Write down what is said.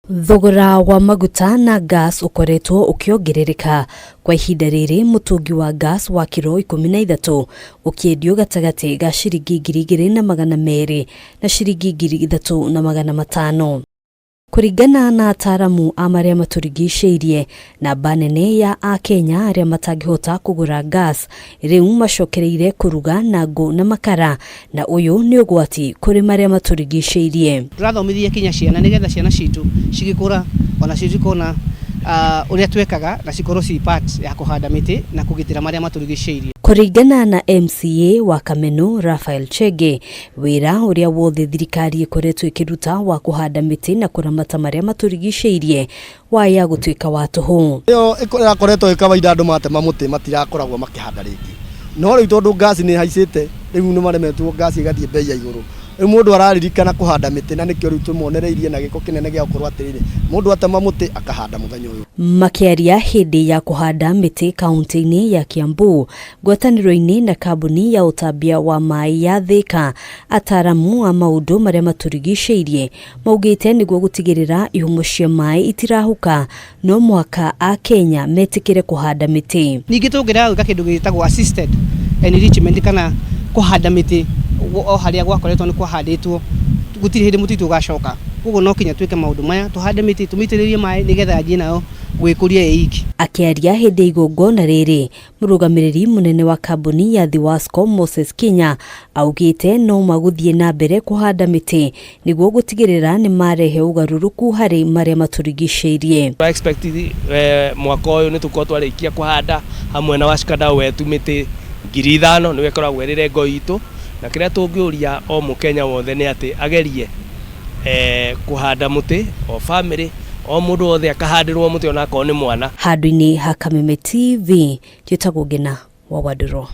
Thogora wa maguta na gas ũkoretwo ũkĩongerereka kwa ihinda rĩrĩ, mũtũngi wa gas wa kiro 13 ũkĩendio gatagatĩ ga ciringi 2200 na ciringi 3500. Kũringana na ataaramu a marĩa matũrigicĩirie, namba nene ya Akenya arĩa matangĩhota kũgũra gas rĩu macokereire kũruga na ngũ na makara, na ũyũ nĩ ũgwati kũrĩ marĩa matũrigicĩirie. Tũrathomithia kinya ciana nĩgetha ciana citũ cigĩkũra onacio cikona ũrĩa twekaga na cikorwo ci part ya kũhanda mĩtĩ na kũgitĩra marĩa matũrigicĩirie. Kũringana na MCA wa Kamenu Raphael Chege, wĩra ũrĩa wothe thirikari ĩkoretwo ĩkĩruta wa kũhanda mĩtĩ na kũramata marĩa matũrigicĩirie waya gũtuĩka wa tũhũ. Ĩyo ĩrakoretwo ĩ kawaida, andũ matema mũtĩ matirakoragwo makĩhanda rĩngĩ, no rĩu tondũ ngasi nĩ ĩhaicĩte, rĩu nĩ maremetwo, ngasi ĩgathiĩ bei ya igũrũ, rĩu mũndũ araririkana kũhanda mĩtĩ, na nĩkĩo rĩu tũmonereirie na gĩko kĩnene gĩa gũkorwo atĩrĩrĩ, mũndũ atema mũtĩ akahanda mũthenya ũyũ. Makĩaria hĩndĩ ya kũhanda mĩtĩ kaunti-inĩ ya Kiambu ngwatanĩro-inĩ na kambuni ya ũtambia wa maĩ ya Thika, ataaramu a maũndũ marĩa matũrigicĩirie maugĩte nĩguo gũtigĩrĩra ihumo cia maĩ itirahuka, no mũhaka Akenya metĩkĩre kũhanda mĩtĩ. Ningĩ tũngĩrega gwĩka kĩndũ gĩtagwo assisted enrichment kana kũhanda mĩtĩ o harĩa gwakoretwo nĩ kwahandĩtwo, gũtirĩ hĩndĩ mũtitũ ũgacoka. Koguo no kinya twĩke maũndũ maya, tũhande mĩtĩ, tũmĩitĩrĩrie maĩ nĩgetha yanjie nayo gwĩkũria ĩ iki. Akĩaria hĩndĩ ya igongona rĩrĩ, mũrũgamĩrĩri mũnene wa kambuni ya Thiwasco Moses Kinya augĩte no magũthiĩ na mbere kũhanda mĩtĩ nĩguo gũtigĩrĩra nĩ marehe ũgarũrũku harĩ marĩa matũrigicĩirie. Tũra expect mwaka ũyũ nĩ tũkorwo twarĩkia kũhanda hamwe na washikadau wetu mĩtĩ 5000, nĩyo ĩkoragwo ĩrĩ lengo itũ, na kĩrĩa tũngĩũria o mũkenya wothe nĩ atĩ agerie kũhanda mũtĩ, o family, o mũndũ wothe akahandĩrwo mũtĩ onakorwo nĩ mwana. Handũ-inĩ ha Kameme TV, njĩtagwo Ngĩna wa Wandũrũ.